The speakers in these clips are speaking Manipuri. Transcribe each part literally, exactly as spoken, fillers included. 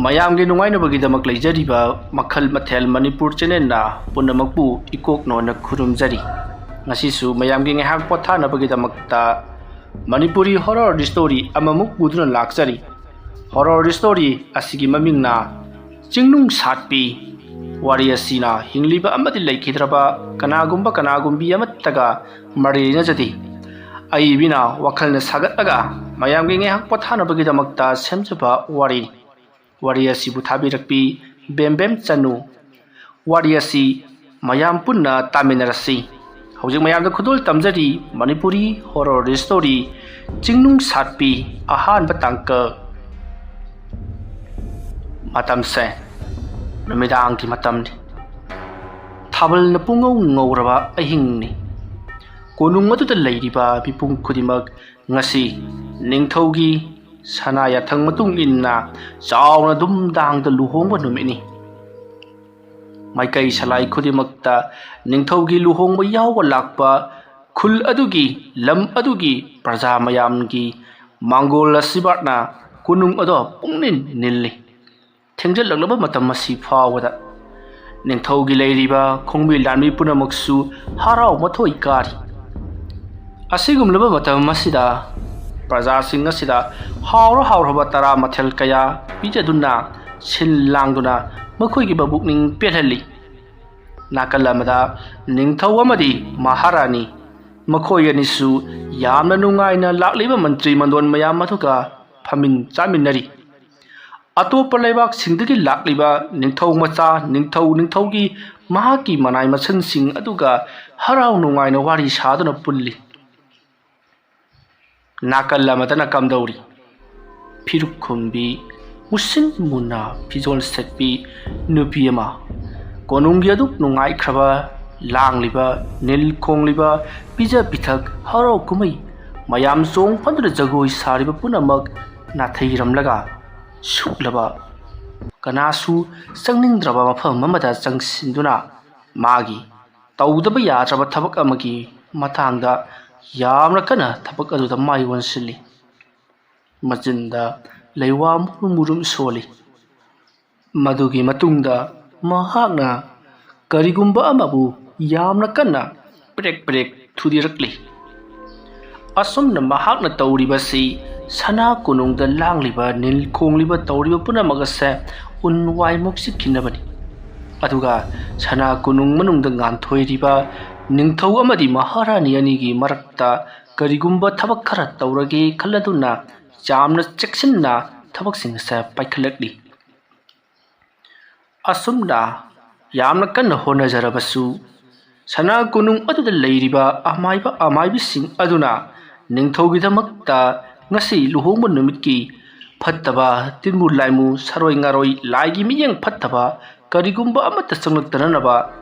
ꯃꯌꯥꯝꯒꯤ ꯅꯨꯡꯉꯥꯏꯅꯕꯒꯤꯗꯃꯛ ꯂꯩꯖꯔꯤꯕ ꯃꯈꯜ ꯃꯊꯦꯜ ꯃꯅꯤꯄꯨꯔ ꯆꯦꯅꯦꯜꯅ ꯄꯨꯝꯅꯃꯛꯄꯨ ꯏꯀꯣꯛꯅꯣꯟꯅ ꯈꯨꯔꯨꯝꯖꯔꯤ꯫ ꯉꯁꯤꯁꯨ ꯃꯌꯥꯝꯒꯤ ꯉꯥꯏꯍꯥꯛ ꯄꯣꯊꯥꯅꯕꯒꯤꯗꯃꯛꯇ ꯃꯅꯤꯄꯨꯔꯤ ꯍꯣꯔꯣꯔ ꯁ꯭ꯇꯣꯔꯤ ꯑꯃꯃꯨꯛ ꯄꯨꯗꯨꯅ ꯂꯥꯛꯆꯔꯤ꯫ ꯍꯣꯔꯣꯔ ꯁ꯭ꯇꯣꯔꯤ ꯑꯁꯤꯒꯤ ꯃꯃꯤꯡꯅ ꯆꯤꯡꯅꯨꯡ ꯁꯥꯠꯄꯤ꯫ ꯋꯥꯔꯤ ꯑꯁꯤꯅ ꯍꯤꯡꯂꯤꯕ ꯑꯃꯗꯤ ꯂꯩꯈꯤꯗ꯭ꯔꯕ ꯀꯅꯥꯒꯨꯝꯕ ꯀꯅꯥꯒꯨꯝꯕꯤ ꯑꯃꯠꯇꯒ ꯃꯔꯤ ꯂꯩꯅꯖꯗꯦ꯫ ꯑꯏꯕꯤꯅ ꯋꯥꯈꯜꯅ ꯁꯥꯒꯠꯂꯒ ꯃꯌꯥꯝꯒꯤ ꯉꯥꯏꯍꯥꯛ ꯄꯣꯊꯥꯅꯕꯒꯤꯗꯃꯛꯇ ꯁꯦꯝꯖꯕ ꯋꯥꯔꯤ꯫ ꯋꯥꯔꯤ ꯑꯁꯤꯕꯨ ꯊꯥꯕꯤꯔꯛꯄꯤ ꯕꯦꯝꯕꯦꯝ ꯆꯅꯨ꯫ ꯋꯥꯔꯤ ꯑꯁꯤ ꯃꯌꯥꯝ ꯄꯨꯟꯅ ꯇꯥꯃꯤꯟꯅꯔꯁꯤ꯫ ꯍꯧꯖꯤꯛ ꯃꯌꯥꯝꯗ ꯈꯨꯗꯣꯜ ꯇꯝꯖꯔꯤ ꯃꯅꯤꯄꯨꯔꯤ ꯍꯣꯔꯣꯔ ꯁ꯭ꯇꯣꯔꯤ ꯆꯤꯡꯅꯨꯡ ꯁꯥꯠꯄꯤ ꯑꯍꯥꯟꯕ ꯇꯥꯡꯀꯛ꯫ ꯃꯇꯝꯁꯦ ꯅꯨꯃꯤꯗꯥꯡꯒꯤ ꯃꯇꯝꯅꯤ꯫ ꯊꯥꯕꯜꯅ ꯄꯨꯡꯉꯧ ꯉꯧꯔꯕ ꯑꯍꯤꯡꯅꯤ꯫ ꯀꯣꯅꯨꯡ ꯑꯗꯨꯗ ꯂꯩꯔꯤꯕ ꯃꯤꯄꯨꯝ ꯈꯨꯗꯤꯡꯃꯛ ꯉꯁꯤ ꯅꯤꯡꯊꯧꯒꯤ ꯁꯅꯥ ꯌꯥꯊꯪ ꯃꯇꯨꯡ ꯏꯟꯅ ꯆꯥꯎꯅ ꯗꯨꯝꯗꯥꯡꯗ ꯂꯨꯍꯣꯡꯕ ꯅꯨꯃꯤꯠꯅꯤ꯫ ꯃꯥꯏꯀꯩ ꯁꯂꯥꯏ ꯈꯨꯗꯤꯡꯃꯛꯇ ꯅꯤꯡꯊꯧꯒꯤ ꯂꯨꯍꯣꯡꯕ ꯌꯥꯎꯕ ꯂꯥꯛꯄ ꯈꯨꯜ ꯑꯗꯨꯒꯤ, ꯂꯝ ꯑꯗꯨꯒꯤ ꯄ꯭ꯔꯖꯥ ꯃꯌꯥꯝꯒꯤ ꯃꯥꯡꯒꯣꯜ ꯑꯁꯤꯕꯥꯠꯅ ꯀꯣꯅꯨꯡ ꯑꯗꯣ ꯄꯨꯡꯅꯤꯜ ꯅꯤꯜꯂꯤ꯫ ꯊꯦꯡꯖꯤꯜꯂꯛꯂꯕ ꯃꯇꯝ ꯑꯁꯤ ꯐꯥꯎꯕꯗ ꯅꯤꯡꯊꯧꯒꯤ ꯂꯩꯔꯤꯕ ꯈꯣꯡꯕꯤ ꯂꯥꯟꯃꯤ ꯄꯨꯝꯅꯃꯛꯁꯨ ꯍꯔꯥꯎ ꯃꯊꯣꯏ ꯀꯥꯔꯤ꯫ ꯑꯁꯤꯒꯨꯝꯂꯕ ꯃꯇꯝ ꯑꯁꯤꯗ ꯄ꯭ꯔꯖꯥꯁꯤꯡ ꯑꯁꯤꯗ ꯍꯥꯎꯔ ꯍꯥꯎꯔꯕ ꯇꯔꯥ ꯃꯊꯦꯜ ꯀꯌꯥ ꯄꯤꯖꯗꯨꯅ ꯁꯤꯜ ꯂꯥꯡꯗꯨꯅ ꯃꯈꯣꯏꯒꯤ ꯃꯕꯨꯛꯅꯤꯡ ꯄꯦꯜꯍꯜꯂꯤ꯫ ꯅꯥꯀꯜ ꯑꯃꯗ ꯅꯤꯡꯊꯧ ꯑꯃꯗꯤ ꯃꯍꯥꯔꯥꯅꯤ ꯃꯈꯣꯏ ꯑꯅꯤꯁꯨ ꯌꯥꯝꯅ ꯅꯨꯡꯉꯥꯏꯅ ꯂꯥꯛꯂꯤꯕ ꯃꯟꯇ꯭ꯔꯤ ꯃꯟꯗꯣꯟ ꯃꯌꯥꯝ ꯑꯗꯨꯒ ꯐꯝꯃꯤꯟ ꯆꯥꯃꯤꯟꯅꯔꯤ꯫ ꯑꯇꯣꯞꯄ ꯂꯩꯕꯥꯛꯁꯤꯡꯗꯒꯤ ꯂꯥꯛꯂꯤꯕ ꯅꯤꯡꯊꯧ ꯃꯆꯥ, ꯅꯤꯡꯊꯧ, ꯅꯤꯡꯊꯧꯒꯤ ꯃꯍꯥꯛꯀꯤ ꯃꯅꯥꯏ ꯃꯁꯟꯁꯤꯡ ꯑꯗꯨꯒ ꯍꯔꯥꯎ ꯅꯨꯡꯉꯥꯏꯅ ꯋꯥꯔꯤ ꯁꯥꯗꯨꯅ ꯄꯨꯜꯂꯤ꯫ ꯅꯥꯀꯜ ꯑꯃꯗꯅ ꯀꯝꯗꯧꯔꯤ? ꯐꯤꯔꯨꯛ ꯈꯨꯝꯕꯤ, ꯃꯨꯁꯤꯟ ꯃꯨꯟꯅ ꯐꯤꯖꯣꯜ ꯁꯦꯠꯄꯤ ꯅꯨꯄꯤ ꯑꯃ꯫ ꯀꯣꯅꯨꯡꯒꯤ ꯑꯗꯨꯛ ꯅꯨꯡꯉꯥꯏꯈ꯭ꯔꯕ, ꯂꯥꯡꯂꯤꯕ, ꯅꯤꯜ ꯈꯣꯡꯂꯤꯕ, ꯄꯤꯖ ꯄꯤꯊꯛ, ꯍꯔꯥꯎ ꯀꯨꯝꯍꯩ, ꯃꯌꯥꯝ ꯆꯣꯡ ꯐꯟꯗꯨꯅ ꯖꯒꯣꯏ ꯁꯥꯔꯤꯕ ꯄꯨꯝꯅꯃꯛ ꯅꯥꯊꯩꯔꯝꯂꯒ ꯁꯨꯛꯂꯕ, ꯀꯅꯥꯁꯨ ꯆꯪꯅꯤꯡꯗ꯭ꯔꯕ ꯃꯐꯝ ꯑꯃꯗ ꯆꯪꯁꯤꯟꯗꯨꯅ ꯃꯥꯒꯤ ꯇꯧꯗꯕ ꯌꯥꯗ꯭ꯔꯕ ꯊꯕꯛ ꯑꯃꯒꯤ ꯃꯇꯥꯡꯗ ꯌꯥꯝꯅ ꯀꯟꯅ ꯊꯕꯛ ꯑꯗꯨꯗ ꯃꯥꯏ ꯑꯣꯟꯁꯤꯜꯂꯤ꯫ ꯃꯆꯤꯟꯗ ꯂꯩꯋꯥ ꯃꯨꯔꯨꯝ ꯃꯨꯔꯨꯝ ꯁꯣꯜꯂꯤ꯫ ꯃꯗꯨꯒꯤ ꯃꯇꯨꯡꯗ ꯃꯍꯥꯛꯅ ꯀꯔꯤꯒꯨꯝꯕ ꯑꯃꯕꯨ ꯌꯥꯝꯅ ꯀꯟꯅ ꯄ꯭ꯔꯦꯛ ꯄ꯭ꯔꯦꯛ ꯊꯨꯗꯦꯛꯂꯛꯂꯤ꯫ ꯑꯁꯨꯝꯅ ꯃꯍꯥꯛꯅ ꯇꯧꯔꯤꯕꯁꯤ ꯁꯅꯥ ꯀꯣꯅꯨꯡꯗ ꯂꯥꯡꯂꯤꯕ, ꯅꯤꯜ ꯈꯣꯡꯂꯤꯕ, ꯇꯧꯔꯤꯕ ꯄꯨꯝꯅꯃꯛ ꯑꯁꯦ ꯎꯟ ꯋꯥꯏ ꯃꯨꯛꯁꯤꯠꯈꯤꯅꯕꯅꯤ꯫ ꯑꯗꯨꯒ ꯁꯅꯥ ꯀꯣꯅꯨꯡ ꯃꯅꯨꯡꯗ ꯉꯥꯟꯊꯣꯏꯔꯤꯕ ꯅꯤꯡꯊꯧ ꯑꯃꯗꯤ ꯃꯍꯥꯔꯥꯅꯤ ꯑꯅꯤꯒꯤ ꯃꯔꯛꯇ ꯀꯔꯤꯒꯨꯝꯕ ꯊꯕꯛ ꯈꯔ ꯇꯧꯔꯒꯦ ꯈꯜꯂꯗꯨꯅ ꯌꯥꯝꯅ ꯆꯦꯛꯁꯤꯟꯅ ꯊꯕꯛꯁꯤꯡ ꯑꯁꯦ ꯄꯥꯏꯈꯠꯂꯛꯂꯤ꯫ ꯑꯁꯨꯝꯅ ꯌꯥꯝꯅ ꯀꯟꯅ ꯍꯣꯠꯅꯖꯔꯕꯁꯨ, ꯁꯅꯥ ꯀꯣꯅꯨꯡ ꯑꯗꯨꯗ ꯂꯩꯔꯤꯕ ꯑꯃꯥꯏꯕ ꯑꯃꯥꯏꯕꯤꯁꯤꯡ ꯑꯗꯨꯅ ꯅꯤꯡꯊꯧꯒꯤꯗꯃꯛꯇ ꯉꯁꯤ ꯂꯨꯍꯣꯡꯕ ꯅꯨꯃꯤꯠꯀꯤ ꯐꯠꯇꯕ, ꯇꯤꯟꯕꯨ ꯂꯥꯏꯃꯨ, ꯁꯔꯣꯏ ꯉꯥꯔꯣꯏ, ꯂꯥꯏꯒꯤ ꯃꯤꯠꯌꯦꯡ ꯐꯠꯇꯕ ꯀꯔꯤꯒꯨꯝꯕ ꯑꯃꯠꯇ ꯆꯪꯂꯛꯇꯅꯅꯕ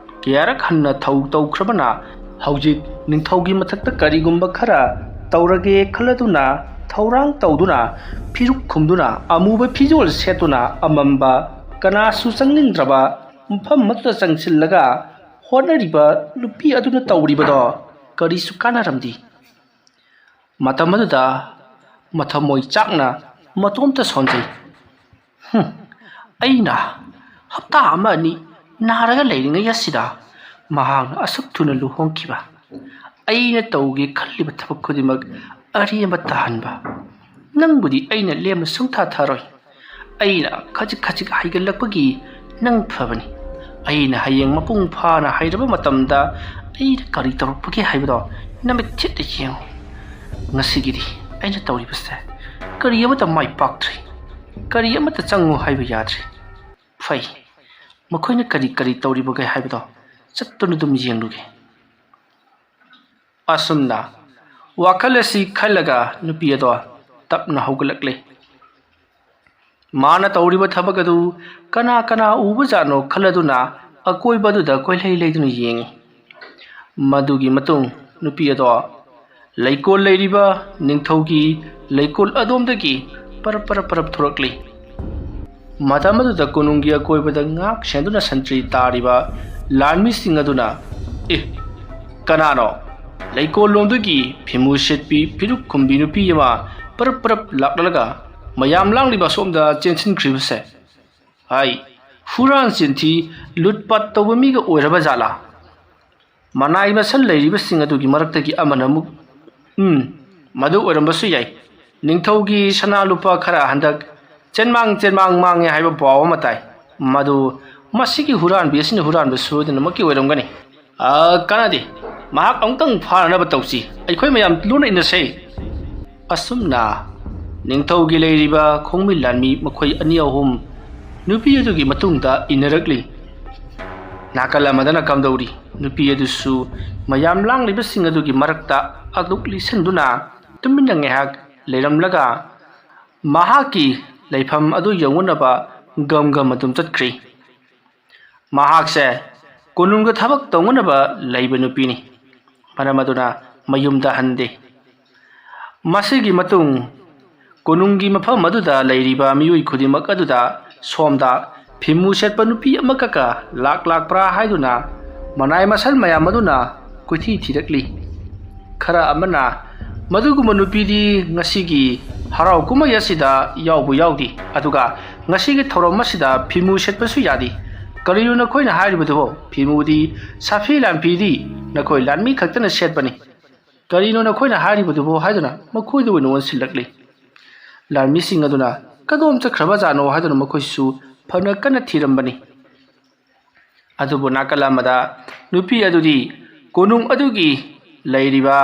ꯀꯌꯥꯔꯛ ꯍꯟꯅ ꯊꯧ ꯇꯧꯈ꯭ꯔꯕꯅ, ꯍꯧꯖꯤꯛ ꯅꯤꯡꯊꯧꯒꯤ ꯃꯊꯛꯇ ꯀꯔꯤꯒꯨꯝꯕ ꯈꯔ ꯇꯧꯔꯒꯦ ꯈꯜꯂꯗꯨꯅ, ꯊꯧꯔꯥꯡ ꯇꯧꯗꯨꯅ, ꯐꯤꯔꯨꯛ ꯈꯨꯝꯗꯨꯅ, ꯑꯃꯨꯕ ꯐꯤꯖꯣꯜ ꯁꯦꯠꯇꯨꯅ, ꯑꯃꯝꯕ ꯀꯅꯥꯁꯨ ꯆꯪꯅꯤꯡꯗ꯭ꯔꯕ ꯃꯐꯝ ꯑꯃꯗꯨꯗ ꯆꯪꯁꯤꯜꯂꯒ ꯍꯣꯠꯅꯔꯤꯕ ꯅꯨꯄꯤ ꯑꯗꯨꯅ ꯇꯧꯔꯤꯕꯗꯣ ꯀꯔꯤꯁꯨ ꯀꯥꯟꯅꯔꯝꯗꯦ꯫ ꯃꯇꯝ ꯑꯗꯨꯗ ꯃꯊꯃꯣꯏ ꯆꯥꯛꯅ ꯃꯇꯣꯝꯇ ꯁꯣꯟꯖꯩ꯫ "ꯍꯨꯝ, ꯑꯩꯅ ꯍꯞꯇꯥ ꯑꯃ ꯑꯅꯤ ꯅꯥꯔꯒ ꯂꯩꯔꯤꯉꯩ ꯑꯁꯤꯗ ꯃꯍꯥꯛꯅ ꯑꯁꯨꯛ ꯊꯨꯅ ꯂꯨꯍꯣꯡꯈꯤꯕ, ꯑꯩꯅ ꯇꯧꯒꯦ ꯈꯜꯂꯤꯕ ꯊꯕꯛ ꯈꯨꯗꯤꯡꯃꯛ ꯑꯔꯦꯝꯕ ꯇꯥꯍꯟꯕ, ꯅꯪꯕꯨꯗꯤ ꯑꯩꯅ ꯂꯦꯝꯅ ꯁꯨꯡꯊꯥ ꯊꯥꯔꯣꯏ꯫ ꯑꯩꯅ ꯈꯖꯤꯛ ꯈꯖꯤꯛ ꯍꯩꯒꯠꯂꯛꯄꯒꯤ ꯅꯪ ꯐꯕꯅꯤ꯫ ꯑꯩꯅ ꯍꯌꯦꯡ ꯃꯄꯨꯡ ꯐꯥꯅ ꯍꯩꯔꯕ ꯃꯇꯝꯗ ꯑꯩꯅ ꯀꯔꯤ ꯇꯧꯔꯛꯄꯒꯦ ꯍꯥꯏꯕꯗꯣ ꯅꯃꯤꯠ ꯊꯤꯠꯅ ꯌꯦꯡꯉꯨ꯫ ꯉꯁꯤꯒꯤꯗꯤ ꯑꯩꯅ ꯇꯧꯔꯤꯕꯁꯦ ꯀꯔꯤ ꯑꯃꯠꯇ ꯃꯥꯏ ꯄꯥꯛꯇ꯭ꯔꯤ, ꯀꯔꯤ ꯑꯃꯠꯇ ꯆꯪꯉꯨ ꯍꯥꯏꯕ ꯌꯥꯗ꯭ꯔꯤ꯫ ꯐꯩ, ꯃꯈꯣꯏꯅ ꯀꯔꯤ ꯀꯔꯤ ꯇꯧꯔꯤꯕꯒꯦ ꯍꯥꯏꯕꯗꯣ ꯆꯠꯇꯨꯅ ꯑꯗꯨꯝ ꯌꯦꯡꯂꯨꯒꯦ꯫" ꯑꯁꯨꯝꯅ ꯋꯥꯈꯜ ꯑꯁꯤ ꯈꯜꯂꯒ ꯅꯨꯄꯤ ꯑꯗꯣ ꯇꯞꯅ ꯍꯧꯒꯠꯂꯛꯂꯦ꯫ ꯃꯥꯅ ꯇꯧꯔꯤꯕ ꯊꯕꯛ ꯑꯗꯨ ꯀꯅꯥ ꯀꯅꯥ ꯎꯕꯖꯥꯠꯅꯣ ꯈꯜꯂꯗꯨꯅ ꯑꯀꯣꯏꯕ ꯑꯗꯨꯗ ꯀꯣꯏꯂꯩ ꯂꯩꯗꯨꯅ ꯌꯦꯡꯉꯤ꯫ ꯃꯗꯨꯒꯤ ꯃꯇꯨꯡ ꯅꯨꯄꯤ ꯑꯗꯣ ꯂꯩꯀꯣꯜ ꯂꯩꯔꯤꯕ ꯅꯤꯡꯊꯧꯒꯤ ꯂꯩꯀꯣꯜ ꯑꯗꯣꯝꯗꯒꯤ ꯄꯔꯞ ꯄꯔꯞ ꯄꯔꯞ ꯊꯣꯔꯛꯂꯤ꯫ ꯃꯇꯝ ꯑꯗꯨꯗ ꯀꯣꯅꯨꯡꯒꯤ ꯑꯀꯣꯏꯕꯗ ꯉꯥꯛ ꯁꯦꯟꯗꯨꯅ ꯁꯟꯇ꯭ꯔꯤ ꯇꯥꯔꯤꯕ ꯂꯥꯟꯃꯤꯁꯤꯡ ꯑꯗꯨꯅ, "ꯑꯦ, ꯀꯅꯥꯅꯣ? ꯂꯩꯀꯣꯜꯂꯣꯝꯗꯒꯤ ꯐꯤꯃꯨ ꯁꯦꯠꯄꯤ, ꯐꯤꯔꯨꯛ ꯈꯨꯝꯕꯤ ꯅꯨꯄꯤ ꯑꯃ ꯄꯔꯞ ꯄꯔꯞ ꯂꯥꯛꯂꯒ ꯃꯌꯥꯝ ꯂꯥꯡꯂꯤꯕ ꯑꯁꯣꯝꯗ ꯆꯦꯟꯁꯤꯟꯈ꯭ꯔꯤꯕꯁꯦ?" ꯑꯩ ꯍꯨꯔꯥꯟ ꯆꯤꯟꯊꯤ, ꯂꯨꯠꯄꯥꯠ ꯇꯧꯕ ꯃꯤꯒ ꯑꯣꯏꯔꯕ ꯖꯥꯠꯂꯥ? ꯃꯅꯥꯏ ꯃꯁꯜ ꯂꯩꯔꯤꯕꯁꯤꯡ ꯑꯗꯨꯒꯤ ꯃꯔꯛꯇꯒꯤ ꯑꯃꯅ ꯑꯃꯨꯛ, "ꯎꯝ, ꯃꯗꯨ ꯑꯣꯏꯔꯝꯕꯁꯨ ꯌꯥꯏ꯫ ꯅꯤꯡꯊꯧꯒꯤ ꯁꯅꯥ ꯂꯨꯄꯥ ꯈꯔ ꯍꯟꯗꯛ ꯆꯦꯟꯃꯥꯡ ꯆꯦꯟꯃꯥꯡ ꯃꯥꯡꯉꯦ ꯍꯥꯏꯕ ꯄꯥꯎ ꯑꯃ ꯇꯥꯏ꯫ ꯃꯗꯨ ꯃꯁꯤꯒꯤ ꯍꯨꯔꯥꯟꯕꯤ ꯑꯁꯤꯅ ꯍꯨꯔꯥꯟꯕ ꯁꯣꯏꯗꯅꯃꯛꯀꯤ ꯑꯣꯏꯔꯝꯒꯅꯤ꯫ ꯑ, ꯀꯥꯟꯅꯗꯦ꯫ ꯃꯍꯥꯛ ꯑꯃꯨꯛꯇꯪ ꯐꯥꯅꯅꯕ ꯇꯧꯁꯤ꯫ ꯑꯩꯈꯣꯏ ꯃꯌꯥꯝ ꯂꯣꯟꯅ ꯏꯟꯅꯁꯦ꯫" ꯑꯁꯨꯝꯅ ꯅꯤꯡꯊꯧꯒꯤ ꯂꯩꯔꯤꯕ ꯈꯣꯡꯃꯤ ꯂꯥꯟꯃꯤ ꯃꯈꯣꯏ ꯑꯅꯤ ꯑꯍꯨꯝ ꯅꯨꯄꯤ ꯑꯗꯨꯒꯤ ꯃꯇꯨꯡꯗ ꯏꯟꯅꯔꯛꯂꯤ꯫ ꯅꯥꯀꯜ ꯑꯃꯗꯅ ꯀꯝꯗꯧꯔꯤ? ꯅꯨꯄꯤ ꯑꯗꯨꯁꯨ ꯃꯌꯥꯝ ꯂꯥꯡꯂꯤꯕꯁꯤꯡ ꯑꯗꯨꯒꯤ ꯃꯔꯛꯇ ꯑꯗꯨꯛ ꯂꯤꯁꯤꯟꯗꯨꯅ ꯇꯨꯃꯤꯟꯅ ꯉꯥꯏꯍꯥꯛ ꯂꯩꯔꯝꯂꯒ ꯃꯍꯥꯛꯀꯤ ꯂꯩꯐꯝ ꯑꯗꯨ ꯌꯧꯅꯅꯕ ꯒꯝ ꯒꯝ ꯑꯗꯨꯝ ꯆꯠꯈ꯭ꯔꯤ꯫ ꯃꯍꯥꯛꯁꯦ ꯀꯣꯅꯨꯡꯒ ꯊꯕꯛ ꯇꯧꯅꯅꯕ ꯂꯩꯕ ꯅꯨꯄꯤꯅꯤ꯫ ꯃꯔꯝ ꯑꯗꯨꯅ ꯃꯌꯨꯝꯗ ꯍꯟꯗꯦ꯫ ꯃꯁꯤꯒꯤ ꯃꯇꯨꯡ ꯀꯣꯅꯨꯡꯒꯤ ꯃꯐꯝ ꯑꯗꯨꯗ ꯂꯩꯔꯤꯕ ꯃꯤꯑꯣꯏ ꯈꯨꯗꯤꯡꯃꯛ ꯑꯗꯨꯗ ꯁꯣꯝꯗ ꯐꯤꯃꯨ ꯁꯦꯠꯄ ꯅꯨꯄꯤ ꯑꯃꯈꯛꯀ ꯂꯥꯛ ꯂꯥꯛꯄ꯭ꯔꯥ ꯍꯥꯏꯗꯨꯅ ꯃꯅꯥꯏ ꯃꯁꯜ ꯃꯌꯥꯝ ꯑꯗꯨꯅ ꯀꯣꯏꯊꯤ ꯊꯤꯔꯛꯂꯤ꯫ ꯈꯔ ꯑꯃꯅ ꯃꯗꯨꯒꯨꯝꯕ ꯅꯨꯄꯤꯗꯤ ꯉꯁꯤꯒꯤ ꯍꯔꯥꯎ ꯀꯨꯝꯍꯩ ꯑꯁꯤꯗ ꯌꯥꯎꯕ ꯌꯥꯎꯗꯦ, ꯑꯗꯨꯒ ꯉꯁꯤꯒꯤ ꯊꯧꯔꯝ ꯑꯁꯤꯗ ꯐꯤꯃꯨ ꯁꯦꯠꯄꯁꯨ ꯌꯥꯗꯦ꯫ ꯀꯔꯤꯅꯣ ꯅꯈꯣꯏꯅ ꯍꯥꯏꯔꯤꯕꯗꯨꯕꯣ? ꯐꯤꯃꯨꯗꯤ ꯁꯥꯐꯤ ꯂꯥꯟꯐꯤꯗꯤ ꯅꯈꯣꯏ ꯂꯥꯟꯃꯤ ꯈꯛꯇꯅ ꯁꯦꯠꯄꯅꯤ꯫ ꯀꯔꯤꯅꯣ ꯅꯈꯣꯏꯅ ꯍꯥꯏꯔꯤꯕꯗꯨꯕꯣ ꯍꯥꯏꯗꯨꯅ ꯃꯈꯣꯏꯗ ꯑꯣꯏꯅ ꯑꯣꯟꯁꯤꯜꯂꯛꯂꯤ꯫ ꯂꯥꯟꯃꯤꯁꯤꯡ ꯑꯗꯨꯅ ꯀꯗꯣꯝ ꯆꯠꯈ꯭ꯔꯕ ꯖꯥꯠꯅꯣ ꯍꯥꯏꯗꯨꯅ ꯃꯈꯣꯏꯁꯨ ꯐꯅ ꯀꯟꯅ ꯊꯤꯔꯝꯕꯅꯤ꯫ ꯑꯗꯨꯕꯨ ꯅꯥꯀꯜ ꯑꯃꯗ ꯅꯨꯄꯤ ꯑꯗꯨꯗꯤ ꯀꯣꯅꯨꯡ ꯑꯗꯨꯒꯤ ꯂꯩꯔꯤꯕ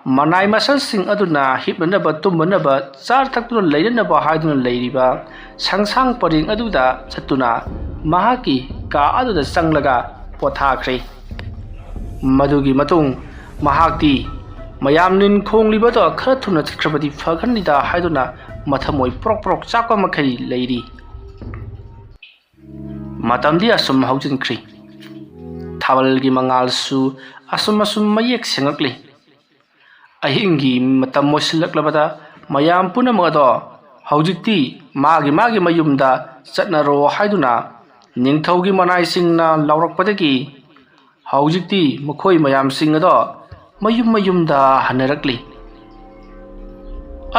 ꯃꯅꯥꯏ ꯃꯁꯜꯁꯤꯡ ꯑꯗꯨꯅ ꯍꯤꯞꯅꯅꯕ, ꯇꯨꯝꯅꯅꯕ, ꯆꯥ ꯊꯛꯇꯨꯅ ꯂꯩꯅꯅꯕ ꯍꯥꯏꯗꯨꯅ ꯂꯩꯔꯤꯕ ꯁꯪꯁꯥꯡ ꯄꯔꯦꯡ ꯑꯗꯨꯗ ꯆꯠꯇꯨꯅ ꯃꯍꯥꯛꯀꯤ ꯀꯥ ꯑꯗꯨꯗ ꯆꯪꯂꯒ ꯄꯣꯊꯥꯈ꯭ꯔꯦ꯫ ꯃꯗꯨꯒꯤ ꯃꯇꯨꯡ ꯃꯍꯥꯛꯇꯤ ꯃꯌꯥꯝ ꯅꯤꯟ ꯈꯣꯡꯂꯤꯕꯗꯣ ꯈꯔ ꯊꯨꯅ ꯆꯠꯈ꯭ꯔꯕꯗꯤ ꯐꯒꯅꯤꯗ ꯍꯥꯏꯗꯨꯅ ꯃꯊꯃꯣꯏ ꯄ꯭ꯔꯣꯛ ꯄ꯭ꯔꯣꯛ ꯆꯥꯛꯄ ꯃꯈꯩ ꯂꯩꯔꯤ꯫ ꯃꯇꯝꯗꯤ ꯑꯁꯨꯝ ꯍꯧꯖꯤꯟꯈ꯭ꯔꯤ꯫ ꯊꯥꯕꯜꯒꯤ ꯃꯉꯥꯜꯁꯨ ꯑꯁꯨꯝ ꯑꯁꯨꯝ ꯃꯌꯦꯛ ꯁꯦꯡꯉꯛꯂꯤ꯫ ꯑꯍꯤꯡꯒꯤ ꯃꯇꯝ ꯑꯣꯏꯁꯤꯜꯂꯛꯂꯕꯗ ꯃꯌꯥꯝ ꯄꯨꯝꯅꯃꯛ ꯑꯗꯣ ꯍꯧꯖꯤꯛꯇꯤ ꯃꯥꯒꯤ ꯃꯥꯒꯤ ꯃꯌꯨꯝꯗ ꯆꯠꯅꯔꯣ ꯍꯥꯏꯗꯨꯅ ꯅꯤꯡꯊꯧꯒꯤ ꯃꯅꯥꯏꯁꯤꯡꯅ ꯂꯥꯎꯔꯛꯄꯗꯒꯤ ꯍꯧꯖꯤꯛꯇꯤ ꯃꯈꯣꯏ ꯃꯌꯥꯝꯁꯤꯡ ꯑꯗꯣ ꯃꯌꯨꯝ ꯃꯌꯨꯝꯗ ꯍꯟꯅꯔꯛꯂꯤ꯫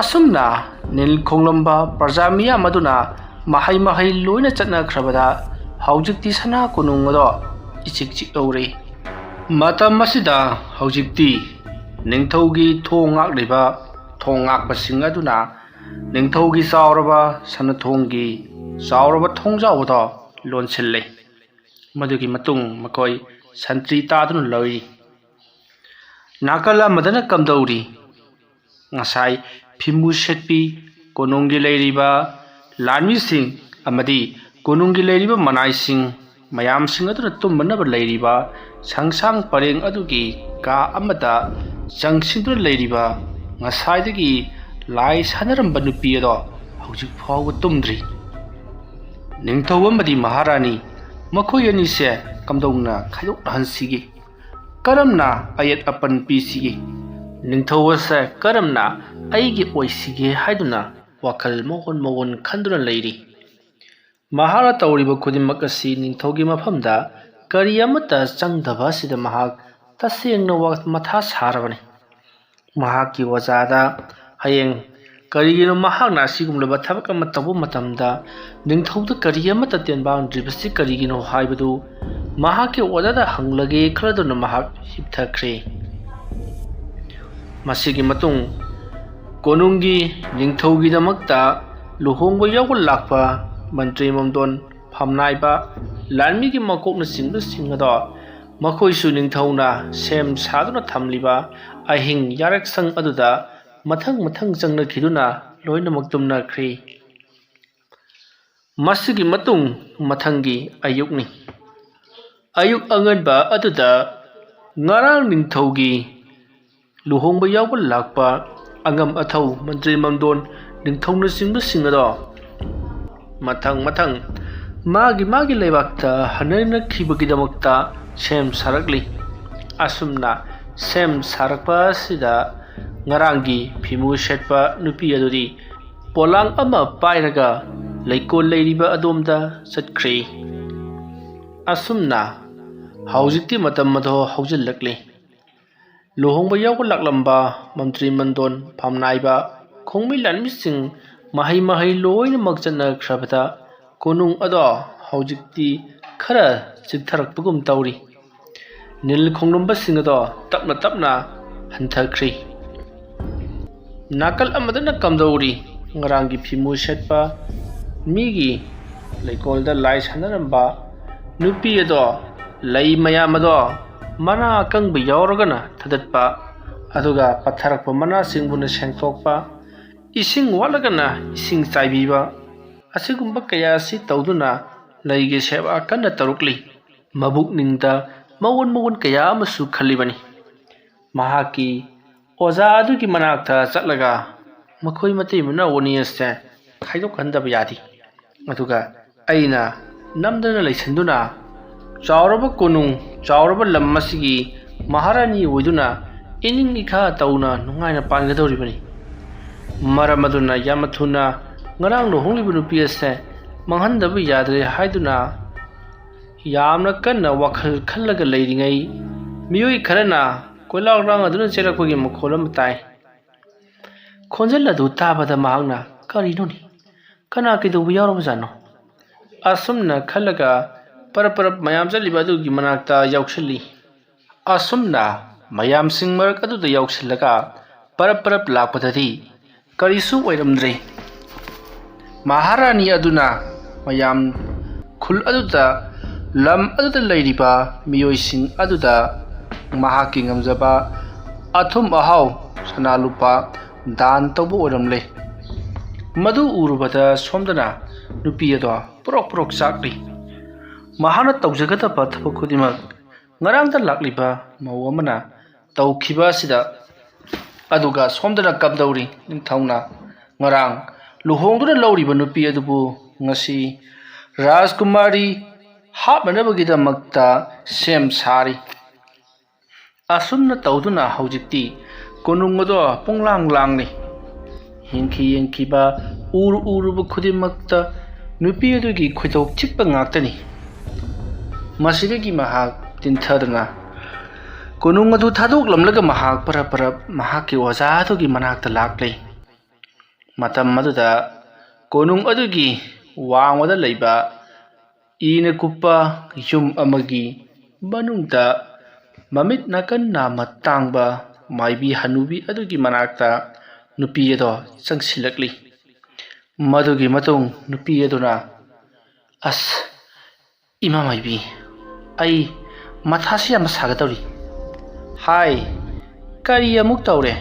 ꯑꯁꯨꯝꯅ ꯅꯤꯜ ꯈꯣꯡꯂꯝꯕ ꯄ꯭ꯔꯖꯥ ꯃꯤꯌꯥꯝ ꯑꯗꯨꯅ ꯃꯍꯩ ꯃꯍꯩ ꯂꯣꯏꯅ ꯆꯠꯅꯈ꯭ꯔꯕꯗ ꯍꯧꯖꯤꯛꯇꯤ ꯁꯅꯥ ꯀꯣꯅꯨꯡ ꯑꯗꯣ ꯏꯆꯤꯛ ꯆꯤꯛꯍꯧꯔꯦ꯫ ꯃꯇꯝ ꯑꯁꯤꯗ ꯍꯧꯖꯤꯛꯇꯤ ꯅꯤꯡꯊꯧꯒꯤ ꯊꯣꯡ ꯉꯥꯛꯂꯤꯕ ꯊꯣꯡ ꯉꯥꯛꯄꯁꯤꯡ ꯑꯗꯨꯅ ꯅꯤꯡꯊꯧꯒꯤ ꯆꯥꯎꯔꯕ ꯁꯅꯥꯊꯣꯡꯒꯤ ꯆꯥꯎꯔꯕ ꯊꯣꯡꯖꯥꯎ ꯑꯗꯣ ꯂꯣꯟꯁꯤꯜꯂꯦ꯫ ꯃꯗꯨꯒꯤ ꯃꯇꯨꯡ ꯃꯈꯣꯏ ꯁꯟꯇ꯭ꯔꯤ ꯇꯥꯗꯨꯅ ꯂꯩꯔꯤ꯫ ꯅꯥꯀꯜ ꯑꯃꯗꯅ ꯀꯝꯗꯧꯔꯤ? ꯉꯁꯥꯏ ꯐꯤꯃꯨ ꯁꯦꯠꯄꯤ ꯀꯣꯅꯨꯡꯒꯤ ꯂꯩꯔꯤꯕ ꯂꯥꯟꯃꯤꯁꯤꯡ ꯑꯃꯗꯤ ꯀꯣꯅꯨꯡꯒꯤ ꯂꯩꯔꯤꯕ ꯃꯅꯥꯏꯁꯤꯡ ꯃꯌꯥꯝꯁꯤꯡ ꯑꯗꯨꯅ ꯇꯨꯝꯅꯅꯕ ꯂꯩꯔꯤꯕ ꯁꯪꯁꯥꯡ ꯄꯔꯦꯡ ꯑꯗꯨꯒꯤ ꯀꯥ ꯑꯃꯗ ꯆꯪꯁꯤꯟꯗꯨꯅ ꯂꯩꯔꯤꯕ ꯉꯁꯥꯏꯗꯒꯤ ꯂꯥꯏ ꯁꯥꯟꯅꯔꯝꯕ ꯅꯨꯄꯤ ꯑꯗꯣ ꯍꯧꯖꯤꯛ ꯐꯥꯎꯕ ꯇꯨꯝꯗ꯭ꯔꯤ꯫ ꯅꯤꯡꯊꯧ ꯑꯃꯗꯤ ꯃꯍꯥꯔꯥꯅꯤ ꯃꯈꯣꯏ ꯑꯅꯤꯁꯦ ꯀꯝꯗꯧꯅ ꯈꯥꯏꯗꯣꯛꯅꯍꯟꯁꯤꯒꯦ? ꯀꯔꯝꯅ ꯑꯌꯦꯠ ꯑꯄꯟ ꯄꯤꯁꯤꯒꯦ? ꯅꯤꯡꯊꯧ ꯑꯁꯦ ꯀꯔꯝꯅ ꯑꯩꯒꯤ ꯑꯣꯏꯁꯤꯒꯦ ꯍꯥꯏꯗꯨꯅ ꯋꯥꯈꯜ ꯃꯑꯣꯟ ꯃꯑꯣꯟ ꯈꯟꯗꯨꯅ ꯂꯩꯔꯤ꯫ ꯃꯍꯥꯛꯅ ꯇꯧꯔꯤꯕ ꯈꯨꯗꯤꯡꯃꯛ ꯑꯁꯤ ꯅꯤꯡꯊꯧꯒꯤ ꯃꯐꯝꯗ ꯀꯔꯤ ꯑꯃꯠꯇ ꯆꯪꯗꯕ ꯑꯁꯤꯗ ꯃꯍꯥꯛ ꯇꯁꯦꯡꯅ ꯋꯥ-, ꯃꯊꯥ ꯁꯥꯔꯕꯅꯤ꯫ ꯃꯍꯥꯛꯀꯤ ꯑꯣꯖꯥꯗ ꯍꯌꯦꯡ ꯀꯔꯤꯒꯤꯅꯣ ꯃꯍꯥꯛꯅ ꯑꯁꯤꯒꯨꯝꯂꯕ ꯊꯕꯛ ꯑꯃ ꯇꯧꯕ ꯃꯇꯝꯗ ꯅꯤꯡꯊꯧꯗ ꯀꯔꯤ ꯑꯃꯠꯇ ꯇꯦꯟꯕꯥꯡꯗ꯭ꯔꯤꯕꯁꯤ ꯀꯔꯤꯒꯤꯅꯣ ꯍꯥꯏꯕꯗꯨ ꯃꯍꯥꯛꯀꯤ ꯑꯣꯖꯥꯗ ꯍꯪꯂꯒꯦ ꯈꯜꯂꯗꯨꯅ ꯃꯍꯥꯛ ꯍꯤꯞꯊꯈ꯭ꯔꯦ꯫ ꯃꯁꯤꯒꯤ ꯃꯇꯨꯡ ꯀꯣꯅꯨꯡꯒꯤ ꯅꯤꯡꯊꯧꯒꯤꯗꯃꯛꯇ ꯂꯨꯍꯣꯡꯕ ꯌꯥꯎꯕ ꯂꯥꯛꯄ ꯃꯟꯇ꯭ꯔꯤ ꯃꯝꯗꯣꯟ, ꯐꯝꯅꯥꯏꯕ, ꯂꯥꯟꯃꯤꯒꯤ ꯃꯀꯣꯛꯅꯆꯤꯡꯕꯁꯤꯡ ꯑꯗꯣ ꯃꯈꯣꯏꯁꯨ ꯅꯤꯡꯊꯧꯅ ꯁꯦꯝ ꯁꯥꯗꯨꯅ ꯊꯝꯂꯤꯕ ꯑꯍꯤꯡ ꯌꯥꯔꯛꯁꯪ ꯑꯗꯨꯗ ꯃꯊꯪ ꯃꯊꯪ ꯆꯪꯅꯈꯤꯗꯨꯅ ꯂꯣꯏꯅꯃꯛ ꯇꯨꯝꯅꯈ꯭ꯔꯤ꯫ ꯃꯁꯤꯒꯤ ꯃꯇꯨꯡ ꯃꯊꯪꯒꯤ ꯑꯌꯨꯛꯅꯤ꯫ ꯑꯌꯨꯛ ꯑꯉꯟꯕ ꯑꯗꯨꯗ ꯉꯔꯥꯡ ꯅꯤꯡꯊꯧꯒꯤ ꯂꯨꯍꯣꯡꯕ ꯌꯥꯎꯕ ꯂꯥꯛꯄ ꯑꯉꯝ ꯑꯊꯧ, ꯃꯟꯇ꯭ꯔꯤ ꯃꯝꯗꯣꯟ, ꯅꯤꯡꯊꯧꯅꯆꯤꯡꯕꯁꯤꯡ ꯑꯗꯣ ꯃꯊꯪ ꯃꯊꯪ ꯃꯥꯒꯤ ꯃꯥꯒꯤ ꯂꯩꯕꯥꯛꯇ ꯍꯟꯅꯈꯤꯕꯒꯤꯗꯃꯛꯇ ꯁꯦꯝ ꯁꯥꯔꯛꯂꯤ꯫ ꯑꯁꯨꯝꯅ ꯁꯦꯝ ꯁꯥꯔꯛꯄ ꯑꯁꯤꯗ ꯉꯔꯥꯡꯒꯤ ꯐꯤꯃꯨ ꯁꯦꯠꯄ ꯅꯨꯄꯤ ꯑꯗꯨꯗꯤ ꯄꯣꯂꯥꯡ ꯑꯃ ꯄꯥꯏꯔꯒ ꯂꯩꯀꯣꯜ ꯂꯩꯔꯤꯕ ꯑꯗꯣꯝꯗ ꯆꯠꯈ꯭ꯔꯦ꯫ ꯑꯁꯨꯝꯅ ꯍꯧꯖꯤꯛꯇꯤ ꯃꯇꯝ ꯑꯗꯣ ꯍꯧꯖꯤꯜꯂꯛꯂꯤ꯫ ꯂꯨꯍꯣꯡꯕ ꯌꯥꯎꯕ ꯂꯥꯛꯂꯝꯕ ꯃꯟꯇ꯭ꯔꯤ ꯃꯟꯗꯣꯟ, ꯐꯝꯅꯥꯏꯕ, ꯈꯣꯡꯃꯤ ꯂꯥꯟꯃꯤꯁꯤꯡ ꯃꯍꯩ ꯃꯍꯩ ꯂꯣꯏꯅꯃꯛ ꯆꯠꯅꯈ꯭ꯔꯕꯗ ꯀꯣꯅꯨꯡ ꯑꯗꯣ ꯍꯧꯖꯤꯛꯇꯤ ꯈꯔ ꯆꯤꯛꯊꯔꯛꯄꯒꯨꯝ ꯇꯧꯔꯤ꯫ ꯅꯤꯜ ꯈꯣꯡꯂꯝꯕꯁꯤꯡ ꯑꯗꯣ ꯇꯞꯅ ꯇꯞꯅ ꯍꯟꯊꯈ꯭ꯔꯤ꯫ ꯅꯥꯀꯜ ꯑꯃꯗꯅ ꯀꯝꯗꯧꯔꯤ? ꯉꯔꯥꯡꯒꯤ ꯐꯤꯃꯨ ꯁꯦꯠꯄ ꯃꯤꯒꯤ ꯂꯩꯀꯣꯜꯗ ꯂꯥꯏ ꯁꯥꯟꯅꯔꯝꯕ ꯅꯨꯄꯤ ꯑꯗꯣ ꯂꯩ ꯃꯌꯥꯝ ꯑꯗꯣ ꯃꯅꯥ ꯑꯀꯪꯕ ꯌꯥꯎꯔꯒꯅ ꯊꯥꯗꯠꯄ, ꯑꯗꯨꯒ ꯄꯠꯊꯔꯛꯄ ꯃꯅꯥꯁꯤꯡꯕꯨꯅ ꯁꯦꯡꯗꯣꯛꯄ, ꯏꯁꯤꯡ ꯋꯥꯠꯂꯒꯅ ꯏꯁꯤꯡ ꯆꯥꯏꯕꯤꯕ, ꯑꯁꯤꯒꯨꯝꯕ ꯀꯌꯥ ꯑꯁꯤ ꯇꯧꯗꯨꯅ ꯂꯩꯒꯤ ꯁꯦꯕꯥ ꯀꯟꯅ ꯇꯧꯔꯛꯂꯤ꯫ ꯃꯕꯨꯛꯅꯤꯡꯗ ꯃꯑꯣꯟ ꯃꯑꯣꯟ ꯀꯌꯥ ꯑꯃꯁꯨ ꯈꯜꯂꯤꯕꯅꯤ꯫ ꯃꯍꯥꯛꯀꯤ ꯑꯣꯖꯥ ꯑꯗꯨꯒꯤ ꯃꯅꯥꯛꯇ ꯆꯠꯂꯒ ꯃꯈꯣꯏ ꯃꯇꯩ ꯃꯅꯥꯎ ꯑꯅꯤ ꯑꯁꯦ ꯈꯥꯏꯗꯣꯛꯍꯟꯗꯕ ꯌꯥꯗꯦ꯫ ꯑꯗꯨꯒ ꯑꯩꯅ ꯅꯝꯗꯅ ꯂꯩꯁꯤꯟꯗꯨꯅ ꯆꯥꯎꯔꯕ ꯀꯣꯅꯨꯡ, ꯆꯥꯎꯔꯕ ꯂꯝ ꯑꯁꯤꯒꯤ ꯃꯍꯥꯔꯥꯅꯤ ꯑꯣꯏꯗꯨꯅ ꯏꯅꯤꯡ ꯏꯈꯥ ꯇꯧꯅ ꯅꯨꯡꯉꯥꯏꯅ ꯄꯥꯟꯒꯗꯧꯔꯤꯕꯅꯤ꯫ ꯃꯔꯝ ꯑꯗꯨꯅ ꯌꯥꯝꯅ ꯊꯨꯅ ꯉꯔꯥꯡ ꯂꯨꯍꯣꯡꯂꯤꯕ ꯅꯨꯄꯤ ꯑꯁꯦ ꯃꯥꯡꯍꯟꯗꯕ ꯌꯥꯗ꯭ꯔꯦ ꯍꯥꯏꯗꯨꯅ ꯌꯥꯝꯅ ꯀꯟꯅ ꯋꯥꯈꯜ ꯈꯜꯂꯒ ꯂꯩꯔꯤꯉꯩ, ꯃꯤꯑꯣꯏ ꯈꯔꯅ ꯀꯣꯏꯂꯥꯎ ꯂꯥꯡ ꯑꯗꯨꯅ ꯆꯦꯜꯂꯛꯄꯒꯤ ꯃꯈꯣꯜ ꯑꯃ ꯇꯥꯏ꯫ ꯈꯣꯟꯖꯦꯜ ꯑꯗꯨ ꯇꯥꯕꯗ ꯃꯍꯥꯛꯅ, "ꯀꯔꯤꯅꯣꯅꯦ? ꯀꯅꯥ ꯀꯩꯗꯧꯕ ꯌꯥꯎꯔꯕꯖꯥꯠꯅꯣ?" ꯑꯁꯨꯝꯅ ꯈꯜꯂꯒ ꯄꯔꯞ ꯄꯔꯞ ꯃꯌꯥꯝ ꯆꯠꯂꯤꯕ ꯑꯗꯨꯒꯤ ꯃꯅꯥꯛꯇ ꯌꯥꯎꯁꯤꯜꯂꯤ꯫ ꯑꯁꯨꯝꯅ ꯃꯌꯥꯝꯁꯤꯡ ꯃꯔꯛ ꯑꯗꯨꯗ ꯌꯥꯎꯁꯤꯜꯂꯒ ꯄꯔꯞ ꯄꯔꯞ ꯂꯥꯛꯄꯗꯗꯤ ꯀꯔꯤꯁꯨ ꯑꯣꯏꯔꯝꯗ꯭ꯔꯦ꯫ ꯃꯍꯥꯔꯥꯅꯤ ꯑꯗꯨꯅ ꯃꯌꯥꯝ ꯈꯨꯜ ꯑꯗꯨꯗ, ꯂꯝ ꯑꯗꯨꯗ ꯂꯩꯔꯤꯕ ꯃꯤꯑꯣꯏꯁꯤꯡ ꯑꯗꯨꯗ ꯃꯍꯥꯛꯀꯤ ꯉꯝꯖꯕ ꯑꯊꯨꯝ ꯑꯍꯥꯎ, ꯁꯅꯥ ꯂꯨꯄꯥ ꯗꯥꯟ ꯇꯧꯕ ꯑꯣꯏꯔꯝꯂꯦ꯫ ꯃꯗꯨ ꯎꯔꯨꯕꯗ ꯁꯣꯝꯗꯅ ꯅꯨꯄꯤ ꯑꯗꯣ ꯄ꯭ꯔꯣꯛ ꯄ꯭ꯔꯣꯛ ꯆꯥꯛꯂꯤ꯫ ꯃꯍꯥꯛꯅ ꯇꯧꯖꯒꯗꯕ ꯊꯕꯛ ꯈꯨꯗꯤꯡꯃꯛ ꯉꯔꯥꯡꯗ ꯂꯥꯛꯂꯤꯕ ꯃꯧ ꯑꯃꯅ ꯇꯧꯈꯤꯕ ꯑꯁꯤꯗ, ꯑꯗꯨꯒ ꯁꯣꯝꯗꯅ ꯀꯝꯗꯧꯔꯤ? ꯅꯤꯡꯊꯧꯅ ꯉꯔꯥꯡ ꯂꯨꯍꯣꯡꯗꯨꯅ ꯂꯧꯔꯤꯕ ꯅꯨꯄꯤ ꯑꯗꯨꯕꯨ ꯉꯁꯤ ꯔꯥꯖꯀꯨꯃꯥꯔꯤ ꯍꯥꯞꯅꯅꯕꯒꯤꯗꯃꯛꯇ ꯁꯦꯝ ꯁꯥꯔꯤ꯫ ꯑꯁꯨꯝꯅ ꯇꯧꯗꯨꯅ ꯍꯧꯖꯤꯛꯇꯤ ꯀꯣꯅꯨꯡ ꯑꯗꯣ ꯄꯨꯡꯂꯥꯡ ꯂꯥꯡꯂꯤ꯫ ꯌꯦꯡꯈꯤ ꯌꯦꯡꯈꯤꯕ, ꯎꯔꯨ ꯎꯔꯨꯕ ꯈꯨꯗꯤꯡꯃꯛꯇ ꯅꯨꯄꯤ ꯑꯗꯨꯒꯤ ꯈꯣꯏꯗꯧ ꯆꯤꯛꯄ ꯉꯥꯛꯇꯅꯤ꯫ ꯃꯁꯤꯗꯒꯤ ꯃꯍꯥꯛ ꯇꯤꯟꯊꯗꯅ ꯀꯣꯅꯨꯡ ꯑꯗꯨ ꯊꯥꯗꯣꯛꯂꯝꯂꯒ ꯃꯍꯥꯛ ꯄꯔꯞ ꯄꯔꯞ ꯃꯍꯥꯛꯀꯤ ꯑꯣꯖꯥ ꯑꯗꯨꯒꯤ ꯃꯅꯥꯛꯇ ꯂꯥꯛꯂꯦ꯫ ꯃꯇꯝ ꯑꯗꯨꯗ ꯀꯣꯅꯨꯡ ꯑꯗꯨꯒꯤ ꯋꯥꯡꯃꯗ ꯂꯩꯕ ꯏꯅ ꯀꯨꯞꯄ ꯌꯨꯝ ꯑꯃꯒꯤ ꯃꯅꯨꯡꯗ ꯃꯃꯤꯠ ꯅꯥꯀꯟ ꯅꯥꯝꯃ ꯇꯥꯡꯕ ꯃꯥꯏꯕꯤ ꯍꯅꯨꯕꯤ ꯑꯗꯨꯒꯤ ꯃꯅꯥꯛꯇ ꯅꯨꯄꯤ ꯑꯗꯣ ꯆꯪꯁꯤꯜꯂꯛꯂꯤ꯫ ꯃꯗꯨꯒꯤ ꯃꯇꯨꯡ ꯅꯨꯄꯤ ꯑꯗꯨꯅ, "ꯑꯁ, ꯏꯃꯥ ꯃꯥꯏꯕꯤ, ꯑꯩ ꯃꯊꯥꯁꯤ ꯌꯥꯝꯅ ꯁꯥꯒꯗꯧꯔꯤ꯫" "ꯍꯥꯏ, ꯀꯔꯤ ꯑꯃꯨꯛ ꯇꯧꯔꯦ?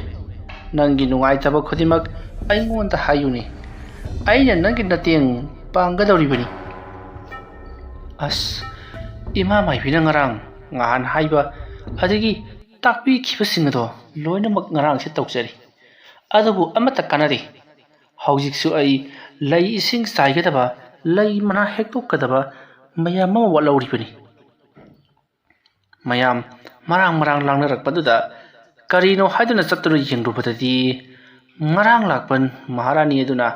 ꯅꯪꯒꯤ ꯅꯨꯡꯉꯥꯏꯇꯕ ꯈꯨꯗꯤꯡꯃꯛ ꯑꯩꯉꯣꯟꯗ ꯍꯥꯏꯌꯨꯅꯦ꯫ ꯑꯩꯅ ꯅꯪꯒꯤ ꯃꯇꯦꯡ ꯄꯥꯡꯒꯗꯧꯔꯤꯕꯅꯤ꯫" "ꯑꯁ, ꯏꯃꯥ ꯃꯥꯏꯕꯤꯅ ꯉꯔꯥꯡ ꯉꯍꯥꯟ ꯍꯥꯏꯕ ꯑꯗꯒꯤ ꯇꯥꯛꯄꯤꯈꯤꯕꯁꯤꯡ ꯑꯗꯣ ꯂꯣꯏꯅꯃꯛ ꯉꯔꯥꯡꯁꯦ ꯇꯧꯖꯔꯤ꯫ ꯑꯗꯨꯕꯨ ꯑꯃꯠꯇ ꯀꯥꯟꯅꯗꯦ꯫ ꯍꯧꯖꯤꯛꯁꯨ ꯑꯩ ꯂꯩ ꯏꯁꯤꯡ ꯆꯥꯏꯒꯗꯕ, ꯂꯩ ꯃꯅꯥ ꯍꯦꯛꯇꯣꯛꯀꯗꯕ ꯃꯌꯥꯝ ꯑꯃ ꯋꯥꯠꯍꯧꯔꯤꯕꯅꯤ꯫" ꯃꯌꯥꯝ ꯃꯔꯥꯡ ꯃꯔꯥꯡ ꯂꯥꯡꯅꯔꯛꯄꯗꯨꯗ ꯀꯔꯤꯅꯣ ꯍꯥꯏꯗꯨꯅ ꯆꯠꯇꯨꯅ ꯌꯦꯡꯂꯨꯕꯗꯗꯤ, ꯉꯔꯥꯡ ꯂꯥꯛꯄ ꯃꯍꯥꯔꯥꯅꯤ ꯑꯗꯨꯅ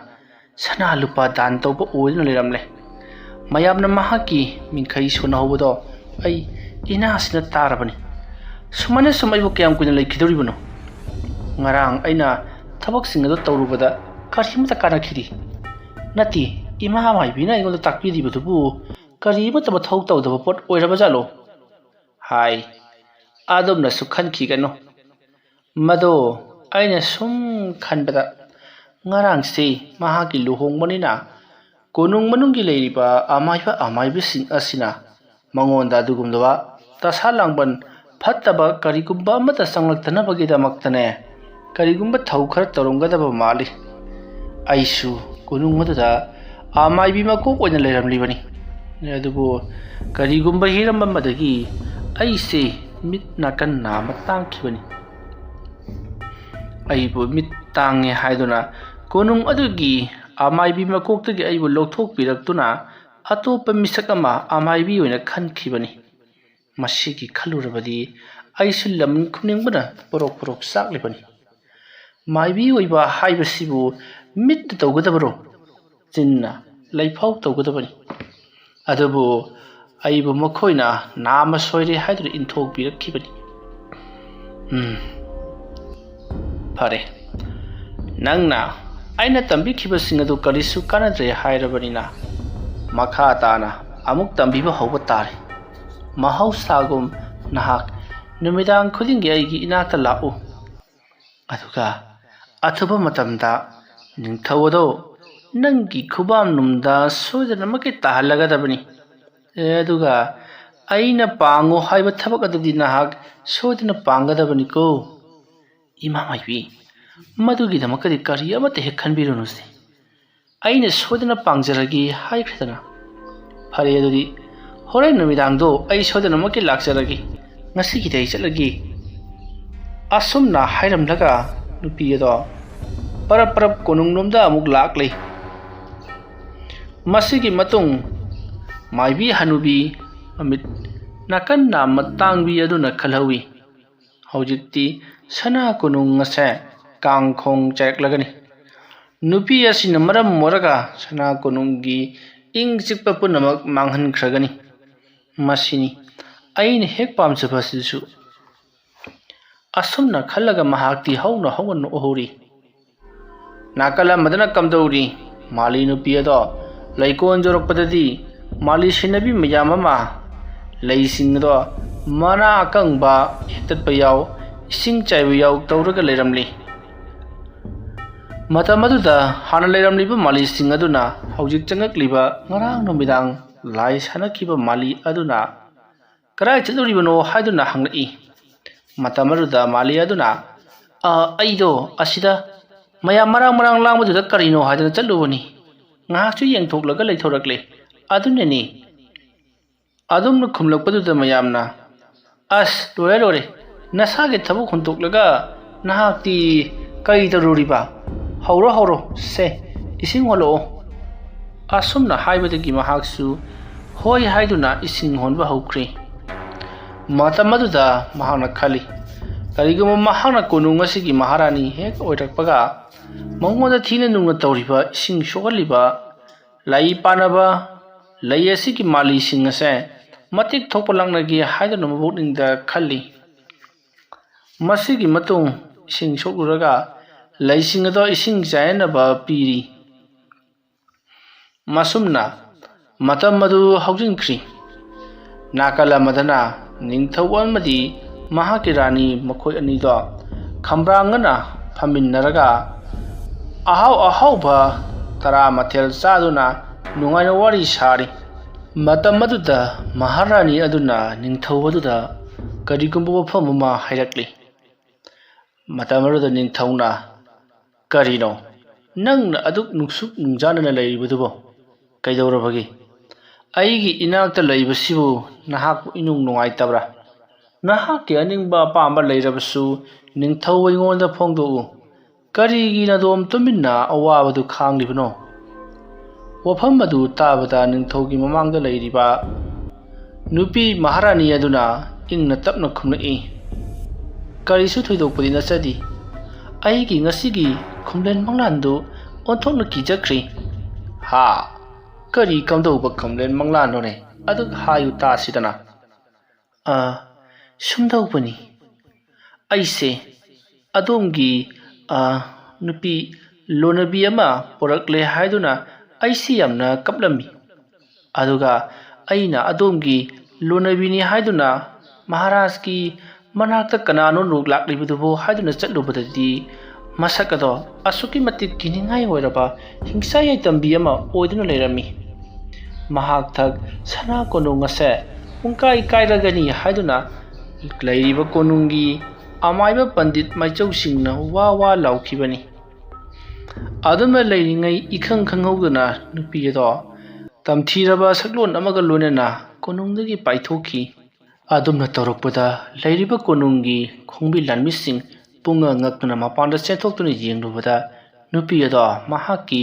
ꯁꯅꯥ ꯂꯨꯄꯥ ꯗꯥꯟ ꯇꯧꯕ ꯑꯣꯏꯗꯨꯅ ꯂꯩꯔꯝꯂꯦ꯫ ꯃꯌꯥꯝꯅ ꯃꯍꯥꯛꯀꯤ ꯃꯤꯡꯈꯩ ꯁꯣꯟꯅꯍꯧꯕꯗꯣ ꯑꯩ ꯏꯅꯥꯁꯤꯅ ꯇꯥꯔꯕꯅꯤ꯫ ꯁꯨꯃꯥꯏꯅ ꯁꯨꯝ ꯑꯩꯕꯨ ꯀꯌꯥꯝ ꯀꯨꯏꯅ ꯂꯩꯈꯤꯗꯧꯔꯤꯕꯅꯣ? ꯉꯔꯥꯡ ꯑꯩꯅ ꯊꯕꯛꯁꯤꯡ ꯑꯗꯨ ꯇꯧꯔꯨꯕꯗ ꯀꯔꯤꯃꯠꯇ ꯀꯥꯟꯅꯈꯤꯗꯦ꯫ ꯅꯠꯇꯦ, ꯏꯃꯥ ꯃꯥꯏꯕꯤꯅ ꯑꯩꯉꯣꯟꯗ ꯇꯥꯛꯄꯤꯔꯤꯕꯗꯨꯕꯨ ꯀꯔꯤꯃꯠꯇ ꯃꯊꯧ ꯇꯧꯗꯕ ꯄꯣꯠ ꯑꯣꯏꯔꯕ ꯖꯥꯠꯂꯣ? ꯍꯥꯏ, ꯑꯗꯣꯝꯅꯁꯨ ꯈꯟꯈꯤꯒꯅꯨ꯫ ꯃꯗꯣ ꯑꯩꯅ ꯁꯨꯝ ꯈꯟꯕꯗ, ꯉꯔꯥꯡꯁꯤ ꯃꯍꯥꯛꯀꯤ ꯂꯨꯍꯣꯡꯕꯅꯤꯅ ꯀꯣꯅꯨꯡ ꯃꯅꯨꯡꯒꯤ ꯂꯩꯔꯤꯕ ꯑꯃꯥꯏꯕ ꯑꯃꯥꯏꯕꯤꯁꯤꯡ ꯑꯁꯤꯅ ꯃꯉꯣꯟꯗ ꯑꯗꯨꯒꯨꯝꯂꯕ ꯇꯁꯥ ꯂꯥꯡꯕꯟ ꯐꯠꯇꯕ ꯀꯔꯤꯒꯨꯝꯕ ꯑꯃꯠꯇ ꯆꯪꯂꯛꯇꯅꯕꯒꯤꯗꯃꯛꯇꯅꯦ, ꯀꯔꯤꯒꯨꯝꯕ ꯊꯧ ꯈꯔ ꯇꯧꯔꯝꯒꯗꯕ ꯃꯥꯜꯂꯤ꯫ ꯑꯩꯁꯨ ꯀꯣꯅꯨꯡ ꯑꯗꯨꯗ ꯑꯃꯥꯏꯕꯤ ꯃꯀꯣꯛ ꯑꯣꯏꯅ ꯂꯩꯔꯝꯂꯤꯕꯅꯤ꯫ ꯑꯗꯨꯕꯨ ꯀꯔꯤꯒꯨꯝꯕ ꯍꯤꯔꯝ ꯑꯃꯗꯒꯤ ꯑꯩꯁꯦ ꯃꯤꯠ ꯅꯥꯀꯟ ꯅꯥꯝꯃ ꯇꯥꯡꯈꯤꯕꯅꯤ꯫ ꯑꯩꯕꯨ ꯃꯤꯠ ꯇꯥꯡꯉꯦ ꯍꯥꯏꯗꯨꯅ ꯀꯣꯅꯨꯡ ꯑꯗꯨꯒꯤ ꯑꯃꯥꯏꯕꯤ ꯃꯀꯣꯛꯇꯒꯤ ꯑꯩꯕꯨ ꯂꯧꯊꯣꯛꯄꯤꯔꯛꯇꯨꯅ ꯑꯇꯣꯞꯄ ꯃꯤꯁꯛ ꯑꯃ ꯑꯃꯥꯏꯕꯤ ꯑꯣꯏꯅ ꯈꯟꯈꯤꯕꯅꯤ꯫ ꯃꯁꯤꯒꯤ ꯈꯜꯂꯨꯔꯕꯗꯤ ꯑꯩꯁꯨ ꯂꯃꯟ ꯈꯨꯝꯅꯤꯡꯕꯅ ꯄꯣꯔꯣꯛ ꯄꯣꯔꯣꯛ ꯆꯥꯛꯂꯤꯕꯅꯤ꯫ ꯃꯥꯏꯕꯤ ꯑꯣꯏꯕ ꯍꯥꯏꯕꯁꯤꯕꯨ ꯃꯤꯠꯇ ꯇꯧꯒꯗꯕꯔꯣ? ꯆꯤꯟꯅ ꯂꯩꯐꯥꯎ ꯇꯧꯒꯗꯕꯅꯤ꯫ ꯑꯗꯨꯕꯨ ꯑꯩꯕꯨ ꯃꯈꯣꯏꯅ ꯅꯥꯝꯃ ꯁꯣꯏꯔꯦ ꯍꯥꯏꯗꯨꯅ ꯏꯟꯊꯣꯛꯄꯤꯔꯛꯈꯤꯕꯅꯤ꯫ ꯎꯝ, ꯐꯔꯦ, ꯅꯪꯅ ꯑꯩꯅ ꯇꯝꯕꯤꯈꯤꯕꯁꯤꯡ ꯑꯗꯨ ꯀꯔꯤꯁꯨ ꯀꯥꯟꯅꯗ꯭ꯔꯦ ꯍꯥꯏꯔꯕꯅꯤꯅ, ꯃꯈꯥ ꯇꯥꯅ ꯑꯃꯨꯛ ꯇꯝꯕꯤꯕ ꯍꯧꯕ ꯇꯥꯔꯦ꯫ ꯃꯍꯧꯁꯥꯒꯨꯝ ꯅꯍꯥꯛ ꯅꯨꯃꯤꯗꯥꯡ ꯈꯨꯗꯤꯡꯒꯤ ꯑꯩꯒꯤ ꯏꯅꯥꯛꯇ ꯂꯥꯛꯎ, ꯑꯗꯨꯒ ꯑꯊꯨꯕ ꯃꯇꯝꯗ ꯅꯤꯡꯊꯧ ꯑꯗꯣ ꯅꯪꯒꯤ ꯈꯨꯕꯥꯝꯅꯨꯡꯗ ꯁꯣꯏꯗꯅꯃꯛꯀꯤ ꯇꯥꯍꯜꯂꯒꯗꯕꯅꯤ꯫ ꯑꯦ, ꯑꯗꯨꯒ ꯑꯩꯅ ꯄꯥꯡꯉꯨ ꯍꯥꯏꯕ ꯊꯕꯛ ꯑꯗꯨꯗꯤ ꯅꯍꯥꯛ ꯁꯣꯏꯗꯅ ꯄꯥꯡꯒꯗꯕꯅꯤꯀꯣ꯫ ꯏꯃꯥ ꯃꯥꯏꯕꯤ, ꯃꯗꯨꯒꯤꯗꯃꯛꯇꯗꯤ ꯀꯔꯤ ꯑꯃꯠꯇ ꯍꯦꯛ ꯈꯟꯕꯤꯔꯨꯅꯨꯁꯦ꯫ ꯑꯩꯅ ꯁꯣꯏꯗꯅ ꯄꯥꯡꯖꯔꯒꯦ ꯍꯥꯏꯈ꯭ꯔꯦꯗꯅ꯫ ꯐꯔꯦ, ꯑꯗꯨꯗꯤ ꯍꯣꯔꯦꯟ ꯅꯨꯃꯤꯗꯥꯡꯗꯣ ꯑꯩ ꯁꯣꯏꯗꯅꯃꯛꯀꯤ ꯂꯥꯛꯆꯔꯒꯦ꯫ ꯉꯁꯤꯒꯤꯗꯤ ꯑꯩ ꯆꯠꯂꯒꯦ꯫ ꯑꯁꯨꯝꯅ ꯍꯥꯏꯔꯝꯂꯒ ꯅꯨꯄꯤ ꯑꯗꯣ ꯄꯔꯞ ꯄꯔꯞ ꯀꯣꯅꯨꯡꯂꯣꯝꯗ ꯑꯃꯨꯛ ꯂꯥꯛꯂꯦ꯫ ꯃꯁꯤꯒꯤ ꯃꯇꯨꯡ ꯃꯥꯏꯕꯤ ꯍꯅꯨꯕꯤ ꯃꯃꯤꯠ ꯅꯥꯀꯟ ꯅꯥꯝꯃ ꯇꯥꯡꯕꯤ ꯑꯗꯨꯅ ꯈꯜꯍꯧꯏ, ꯍꯧꯖꯤꯛꯇꯤ ꯁꯅꯥ ꯀꯣꯅꯨꯡ ꯑꯁꯦ ꯀꯥꯡꯈꯣꯡ ꯆꯥꯏꯔꯛꯂꯒꯅꯤ꯫ ꯅꯨꯄꯤ ꯑꯁꯤꯅ ꯃꯔꯝ ꯑꯣꯏꯔꯒ ꯁꯅꯥ ꯀꯣꯅꯨꯡꯒꯤ ꯏꯪ ꯆꯤꯛꯄ ꯄꯨꯝꯅꯃꯛ ꯃꯥꯡꯍꯟꯈ꯭ꯔꯒꯅꯤ꯫ ꯃꯁꯤꯅꯤ ꯑꯩꯅ ꯍꯦꯛ ꯄꯥꯝꯖꯕꯁꯤꯁꯨ꯫ ꯑꯁꯨꯝꯅ ꯈꯜꯂꯒ ꯃꯍꯥꯛꯇꯤ ꯍꯧꯅ ꯍꯧꯅ ꯅꯣꯛꯍꯧꯔꯤ꯫ ꯅꯥꯀꯜ ꯑꯃꯗꯅ ꯀꯝꯗꯧꯔꯤ? ꯃꯥꯂꯤ ꯅꯨꯄꯤ ꯑꯗꯣ ꯂꯩꯀꯣꯜ ꯌꯧꯔꯛꯄꯗꯗꯤ ꯃꯥꯂꯤ ꯁꯤꯟꯅꯕꯤ ꯃꯌꯥꯝ ꯑꯃ ꯂꯩꯁꯤꯡ ꯑꯗꯣ ꯃꯅꯥ ꯑꯀꯪꯕ ꯍꯦꯛꯇꯠꯄ ꯌꯥꯎ, ꯏꯁꯤꯡ ꯆꯥꯏꯕ ꯌꯥꯎ ꯇꯧꯔꯒ ꯂꯩꯔꯝꯂꯤ꯫ ꯃꯇꯝ ꯑꯗꯨꯗ ꯍꯥꯟꯅ ꯂꯩꯔꯝꯂꯤꯕ ꯃꯥꯂꯤꯁꯤꯡ ꯑꯗꯨꯅ ꯍꯧꯖꯤꯛ ꯆꯪꯂꯛꯂꯤꯕ ꯉꯔꯥꯡ ꯅꯨꯃꯤꯗꯥꯡ ꯂꯥꯏ ꯁꯥꯟꯅꯈꯤꯕ ꯃꯥꯂꯤ ꯑꯗꯨꯅ ꯀꯗꯥꯏ ꯆꯠꯂꯨꯔꯤꯕꯅꯣ ꯍꯥꯏꯗꯨꯅ ꯍꯪꯂꯛꯏ꯫ ꯃꯇꯝ ꯑꯗꯨꯗ ꯃꯥꯂꯤ ꯑꯗꯨꯅ, "ꯑ, ꯑꯩꯗꯣ ꯑꯁꯤꯗ ꯃꯌꯥꯝ ꯃꯔꯥꯡ ꯃꯔꯥꯡ ꯂꯥꯡꯕꯗꯨꯗ ꯀꯔꯤꯅꯣ ꯍꯥꯏꯗꯅ ꯆꯠꯂꯨꯕꯅꯤ꯫ ꯉꯥꯏꯍꯥꯛꯁꯨ ꯌꯦꯡꯊꯣꯛꯂꯒ ꯂꯩꯊꯣꯔꯛꯂꯦ꯫ ꯑꯗꯨꯅꯅꯤ꯫" ꯑꯗꯨꯝꯅ ꯈꯨꯝꯂꯛꯄꯗꯨꯗ ꯃꯌꯥꯝꯅ, "ꯑꯁ, ꯂꯣꯏꯔꯦ, ꯂꯣꯏꯔꯦ꯫ ꯅꯁꯥꯒꯤ ꯊꯕꯛ ꯍꯨꯟꯗꯣꯛꯂꯒ ꯅꯍꯥꯛꯇꯤ ꯀꯔꯤ ꯇꯧꯔꯨꯔꯤꯕ? ꯍꯧꯔꯣ, ꯍꯧꯔꯣ, ꯁꯦ, ꯏꯁꯤꯡ ꯍꯣꯜꯂꯛꯑꯣ꯫" ꯑꯁꯨꯝꯅ ꯍꯥꯏꯕꯗꯒꯤ ꯃꯍꯥꯛꯁꯨ ꯍꯣꯏ ꯍꯥꯏꯗꯨꯅ ꯏꯁꯤꯡ ꯍꯣꯟꯕ ꯍꯧꯈ꯭ꯔꯦ꯫ ꯃꯇꯝ ꯑꯗꯨꯗ ꯃꯍꯥꯛꯅ ꯈꯜꯂꯤ, ꯀꯔꯤꯒꯨꯝꯕ ꯃꯍꯥꯛꯅ ꯀꯣꯅꯨꯡ ꯑꯁꯤꯒꯤ ꯃꯍꯥꯔꯥꯅꯤ ꯍꯦꯛ ꯑꯣꯏꯔꯛꯄꯒ ꯃꯉꯣꯟꯗ ꯊꯤꯅ ꯅꯨꯡꯅ ꯇꯧꯔꯤꯕ, ꯏꯁꯤꯡ ꯁꯣꯛꯍꯜꯂꯤꯕ, ꯂꯥꯏ ꯄꯥꯟꯅꯕ ꯂꯩ ꯑꯁꯤꯒꯤ ꯃꯥꯂꯤꯁꯤꯡ ꯑꯁꯦ ꯃꯇꯤꯛ ꯊꯣꯛꯄ ꯂꯥꯛꯅꯒꯦ ꯍꯥꯏꯗꯨꯅ ꯃꯄꯨꯛꯅꯤꯡꯗ ꯈꯜꯂꯤ꯫ ꯃꯁꯤꯒꯤ ꯃꯇꯨꯡ ꯏꯁꯤꯡ ꯁꯣꯛꯂꯨꯔꯒ ꯂꯩꯁꯤꯡ ꯑꯗꯣ ꯏꯁꯤꯡ ꯆꯥꯏꯅꯅꯕ ꯄꯤꯔꯤ꯫ ꯃꯁꯨꯝꯅ ꯃꯇꯝ ꯑꯗꯨ ꯍꯧꯖꯤꯟꯈ꯭ꯔꯤ꯫ ꯅꯥꯀꯜ ꯑꯃꯗꯅ ꯅꯤꯡꯊꯧ ꯑꯃꯗꯤ ꯃꯍꯥꯛꯀꯤ ꯔꯥꯅꯤ, ꯃꯈꯣꯏ ꯑꯅꯤꯗꯣ ꯈꯝꯕ꯭ꯔꯥꯡꯒꯅ ꯐꯝꯃꯤꯟꯅꯔꯒ ꯑꯍꯥꯎ ꯑꯍꯥꯎꯕ ꯇꯔꯥ ꯃꯊꯦꯜ ꯆꯥꯗꯨꯅ ꯅꯨꯡꯉꯥꯏꯅ ꯋꯥꯔꯤ ꯁꯥꯔꯤ꯫ ꯃꯇꯝ ꯑꯗꯨꯗ ꯃꯍꯥꯔꯥꯅꯤ ꯑꯗꯨꯅ ꯅꯤꯡꯊꯧ ꯑꯗꯨꯗ ꯀꯔꯤꯒꯨꯝꯕ ꯋꯥꯐꯝ ꯑꯃ ꯍꯥꯏꯔꯛꯂꯤ꯫ ꯃꯇꯝ ꯑꯗꯨꯗ ꯅꯤꯡꯊꯧꯅ, "ꯀꯔꯤꯅꯣ? ꯅꯪꯅ ꯑꯗꯨꯛ ꯅꯨꯡꯁꯨꯛ ꯅꯨꯡꯖꯥꯅꯅ ꯂꯩꯔꯤꯕꯗꯨꯕꯨ ꯀꯩꯗꯧꯔꯕꯒꯦ? ꯑꯩꯒꯤ ꯏꯅꯥꯛꯇ ꯂꯩꯕꯁꯤꯕꯨ ꯅꯍꯥꯛꯄꯨ ꯏꯅꯨꯡ ꯅꯨꯡꯉꯥꯏꯇꯕ꯭ꯔꯥ? ꯅꯍꯥꯛꯀꯤ ꯑꯅꯤꯡꯕ ꯑꯄꯥꯝꯕ ꯂꯩꯔꯕꯁꯨ ꯅꯤꯡꯊꯧ ꯑꯩꯉꯣꯟꯗ ꯐꯣꯡꯗꯣꯛꯎ꯫ ꯀꯔꯤꯒꯤ ꯅꯗꯣꯝ ꯇꯨꯃꯤꯟꯅ ꯑꯋꯥꯕꯗꯨ ꯈꯥꯡꯂꯤꯕꯅꯣ?" ꯋꯥꯐꯝ ꯑꯗꯨ ꯇꯥꯕꯗ ꯅꯤꯡꯊꯧꯒꯤ ꯃꯃꯥꯡꯗ ꯂꯩꯔꯤꯕ ꯅꯨꯄꯤ ꯃꯍꯥꯔꯥꯅꯤ ꯑꯗꯨꯅ ꯏꯪꯅ ꯇꯞꯅ ꯈꯨꯝꯂꯛꯏ, "ꯀꯔꯤꯁꯨ ꯊꯣꯏꯗꯣꯛꯄꯗꯤ ꯅꯠꯆꯗꯦ꯫ ꯑꯩꯒꯤ ꯉꯁꯤꯒꯤ ꯈꯨꯝꯂꯦꯟ ꯃꯪꯂꯥꯟꯗꯨ ꯑꯣꯟꯊꯣꯛꯅ ꯀꯤꯖꯈ꯭ꯔꯦ꯫" "ꯍꯥ? ꯀꯔꯤ ꯀꯝꯗꯧꯕ ꯈꯨꯝꯂꯦꯟ ꯃꯪꯂꯥꯟꯅꯣꯅꯦ? ꯑꯗꯨ ꯍꯥꯏꯌꯨ ꯇꯥꯁꯤꯗꯅ꯫" "ꯑ, ꯁꯨꯝꯗꯧꯕꯅꯤ꯫ ꯑꯩꯁꯦ ꯑꯗꯣꯝꯒꯤ, ꯑ, ꯅꯨꯄꯤ ꯂꯣꯅꯕꯤ ꯑꯃ ꯄꯨꯔꯛꯂꯦ ꯍꯥꯏꯗꯨꯅ ꯑꯩꯁꯤ ꯌꯥꯝꯅ ꯀꯞꯂꯝꯃꯤ꯫ ꯑꯗꯨꯒ ꯑꯩꯅ ꯑꯗꯣꯝꯒꯤ ꯂꯣꯅꯕꯤꯅꯤ ꯍꯥꯏꯗꯨꯅ ꯃꯍꯥꯔꯥꯖꯀꯤ ꯃꯅꯥꯛꯇ ꯀꯅꯥꯅꯣ ꯂꯥꯛꯂꯤꯕꯗꯨꯕꯨ ꯍꯥꯏꯗꯨꯅ ꯆꯠꯂꯨꯕꯗꯗꯤ ꯃꯁꯛ ꯑꯗꯣ ꯑꯁꯨꯛꯀꯤ ꯃꯇꯤꯛ ꯀꯤꯅꯤꯡꯉꯥꯏ ꯑꯣꯏꯔꯕ ꯍꯤꯡꯆꯥ ꯌꯥꯏꯇꯝꯕꯤ ꯑꯃ ꯑꯣꯏꯗꯨꯅ ꯂꯩꯔꯝꯃꯤ꯫ ꯃꯍꯥꯛ ꯊꯛ ꯁꯅꯥ ꯀꯣꯅꯨꯡ ꯑꯁꯦ ꯄꯨꯡꯀꯥꯏ ꯀꯥꯏꯔꯒꯅꯤ ꯍꯥꯏꯗꯨꯅ ꯂꯩꯔꯤꯕ ꯀꯣꯅꯨꯡꯒꯤ ꯑꯃꯥꯏꯕ ꯄꯟꯗꯤꯠ ꯃꯥꯏꯆꯧꯁꯤꯡꯅ ꯋꯥ ꯋꯥ ꯂꯥꯎꯈꯤꯕꯅꯤ꯫ ꯑꯗꯨꯝꯅ ꯂꯩꯔꯤꯉꯩ ꯏꯈꯪ ꯈꯪꯍꯧꯗꯅ ꯅꯨꯄꯤ ꯑꯗꯣ ꯇꯝꯊꯤꯔꯕ ꯁꯛꯂꯣꯟ ꯑꯃꯒ ꯂꯣꯏꯅꯅ ꯀꯣꯅꯨꯡꯗꯒꯤ ꯄꯥꯏꯊꯣꯛꯈꯤ꯫ ꯑꯗꯨꯝꯅ ꯇꯧꯔꯛꯄꯗ ꯂꯩꯔꯤꯕ ꯀꯣꯅꯨꯡꯒꯤ ꯈꯣꯡꯕꯤ ꯂꯥꯟꯃꯤꯁꯤꯡ ꯄꯨꯡꯉꯛ ꯉꯛꯇꯨꯅ ꯃꯄꯥꯟꯗ ꯆꯦꯟꯊꯣꯛꯇꯨꯅ ꯌꯦꯡꯂꯨꯕꯗ ꯅꯨꯄꯤ ꯑꯗꯣ ꯃꯍꯥꯛꯀꯤ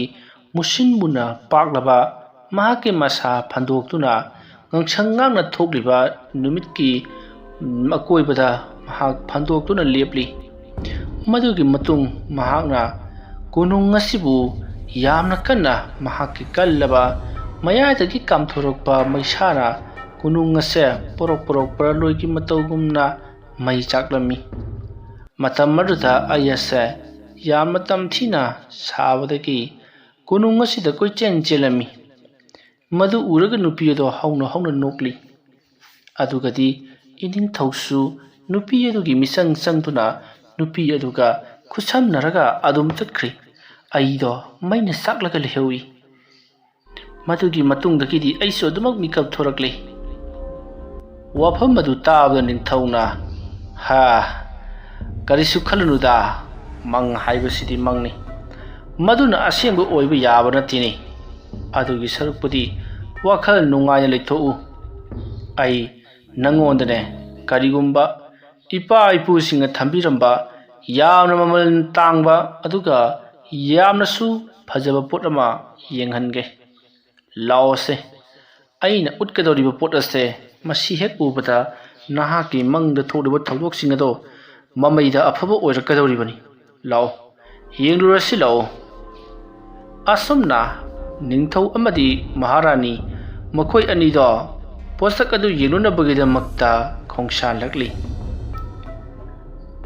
ꯃꯨꯁꯤꯟ ꯃꯨꯅ ꯄꯥꯛꯂꯕ ꯃꯍꯥꯛꯀꯤ ꯃꯁꯥ ꯐꯟꯗꯣꯛꯇꯨꯅ ꯉꯥꯡꯁꯪ ꯉꯥꯡꯅ ꯊꯣꯛꯂꯤꯕ ꯅꯨꯃꯤꯠꯀꯤ ꯑꯀꯣꯏꯕꯗ ꯃꯍꯥꯛ ꯐꯟꯗꯣꯛꯇꯨꯅ ꯂꯦꯞꯂꯤ꯫ ꯃꯗꯨꯒꯤ ꯃꯇꯨꯡ ꯃꯍꯥꯛꯅ ꯀꯣꯅꯨꯡ ꯑꯁꯤꯕꯨ ꯌꯥꯝꯅ ꯀꯟꯅ ꯃꯍꯥꯛꯀꯤ ꯀꯜꯂꯕ ꯃꯌꯥꯏꯗꯒꯤ ꯀꯥꯝꯊꯣꯔꯛꯄ ꯃꯩꯁꯥꯅ ꯀꯣꯅꯨꯡ ꯑꯁꯦ ꯄꯣꯔꯣꯛ ꯄꯣꯔꯣꯛ ꯄꯔꯂꯣꯏꯒꯤ ꯃꯇꯧꯒꯨꯝꯅ ꯃꯩ ꯆꯥꯛꯂꯝꯃꯤ꯫ ꯃꯇꯝ ꯑꯗꯨꯗ ꯑꯩ ꯑꯁꯦ ꯌꯥꯝꯅ ꯇꯝꯊꯤꯅ ꯁꯥꯕꯗꯒꯤ ꯀꯣꯅꯨꯡ ꯑꯁꯤꯗ ꯀꯣꯏꯆꯦꯟ ꯆꯦꯜꯂꯝꯃꯤ꯫ ꯃꯗꯨ ꯎꯔꯒ ꯅꯨꯄꯤ ꯑꯗꯣ ꯍꯧꯅ ꯍꯧꯅ ꯅꯣꯛꯂꯤ꯫ ꯑꯗꯨꯒꯗꯤ ꯏꯅꯤꯡꯊꯧꯁꯨ ꯅꯨꯄꯤ ꯑꯗꯨꯒꯤ ꯃꯤꯆꯪ ꯆꯪꯗꯨꯅ ꯅꯨꯄꯤ ꯑꯗꯨꯒ ꯈꯨꯠꯁꯝꯅꯔꯒ ꯑꯗꯨꯝ ꯆꯠꯈ꯭ꯔꯦ꯫ ꯑꯩꯗꯣ ꯃꯩꯅ ꯆꯥꯛꯂꯒ ꯂꯩꯍꯧꯏ꯫ ꯃꯗꯨꯒꯤ ꯃꯇꯨꯡꯗꯒꯤꯗꯤ ꯑꯩꯁꯨ ꯑꯗꯨꯃꯛ ꯃꯤꯀꯞ ꯊꯣꯔꯛꯂꯦ꯫ ꯋꯥꯐꯝ ꯑꯗꯨ ꯇꯥꯕꯗ ꯅꯤꯡꯊꯧꯅ, "ꯍꯥ, ꯀꯔꯤꯁꯨ ꯈꯜꯂꯨꯅꯨꯗ, ꯃꯪ ꯍꯥꯏꯕꯁꯤꯗꯤ ꯃꯪꯅꯤ꯫ ꯃꯗꯨꯅ ꯑꯁꯦꯡꯕ ꯑꯣꯏꯕ ꯌꯥꯕ ꯅꯠꯇꯦꯅꯦ꯫ ꯑꯗꯨꯒꯤ ꯁꯔꯨꯛꯄꯨꯗꯤ ꯋꯥꯈꯜ ꯅꯨꯡꯉꯥꯏꯅ ꯂꯩꯊꯣꯛꯎ꯫ ꯑꯩ ꯅꯪꯉꯣꯟꯗꯅꯦ ꯀꯔꯤꯒꯨꯝꯕ ꯏꯄꯥ ꯏꯄꯨꯁꯤꯡꯅ ꯊꯝꯕꯤꯔꯝꯕ ꯌꯥꯝꯅ ꯃꯃꯜ ꯇꯥꯡꯕ ꯑꯗꯨꯒ ꯌꯥꯝꯅꯁꯨ ꯐꯖꯕ ꯄꯣꯠ ꯑꯃ ꯌꯦꯡꯍꯟꯒꯦ꯫ ꯂꯥꯛꯑꯣꯁꯦ꯫ ꯑꯩꯅ ꯎꯠꯀꯗꯧꯔꯤꯕ ꯄꯣꯠ ꯑꯁꯦ ꯃꯁꯤ ꯍꯦꯛ ꯎꯕꯗ ꯅꯍꯥꯛꯀꯤ ꯃꯪꯗ ꯊꯣꯛꯂꯤꯕ ꯊꯧꯗꯣꯛꯁꯤꯡ ꯑꯗꯣ ꯃꯃꯩꯗ ꯑꯐꯕ ꯑꯣꯏꯔꯛꯀꯗꯧꯔꯤꯕꯅꯤ꯫ ꯂꯥꯛꯑꯣ, ꯌꯦꯡꯂꯨꯔꯁꯤ ꯂꯥꯛꯑꯣ꯫" ꯑꯁꯨꯝꯅ ꯅꯤꯡꯊꯧ ꯑꯃꯗꯤ ꯃꯍꯥꯔꯥꯅꯤ ꯃꯈꯣꯏ ꯑꯅꯤꯗꯣ ꯄꯣꯠꯁꯛ ꯑꯗꯨ ꯌꯦꯡꯂꯨꯅꯕꯒꯤꯗꯃꯛꯇ ꯈꯣꯡꯁꯥꯜꯂꯛꯂꯤ꯫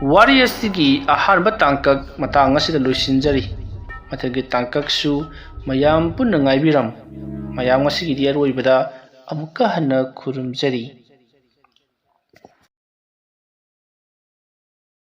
ꯋꯥꯔꯤ ꯑꯁꯤꯒꯤ ꯑꯍꯥꯟꯕ ꯇꯥꯡꯀꯛ ꯃꯇꯥꯡ ꯑꯁꯤꯗ ꯂꯣꯏꯁꯤꯟꯖꯔꯤ꯫ ꯃꯊꯪꯒꯤ ꯇꯥꯡꯀꯛꯁꯨ ꯃꯌꯥꯝ ꯄꯨꯟꯅ ꯉꯥꯏꯕꯤꯔꯝ꯫ ꯃꯌꯥꯝ ꯉꯁꯤꯒꯤꯗꯤ ꯑꯔꯣꯏꯕꯗ ꯑꯃꯨꯛꯀ ꯍꯟꯅ ꯈꯨꯔꯨꯝꯖꯔꯤ꯫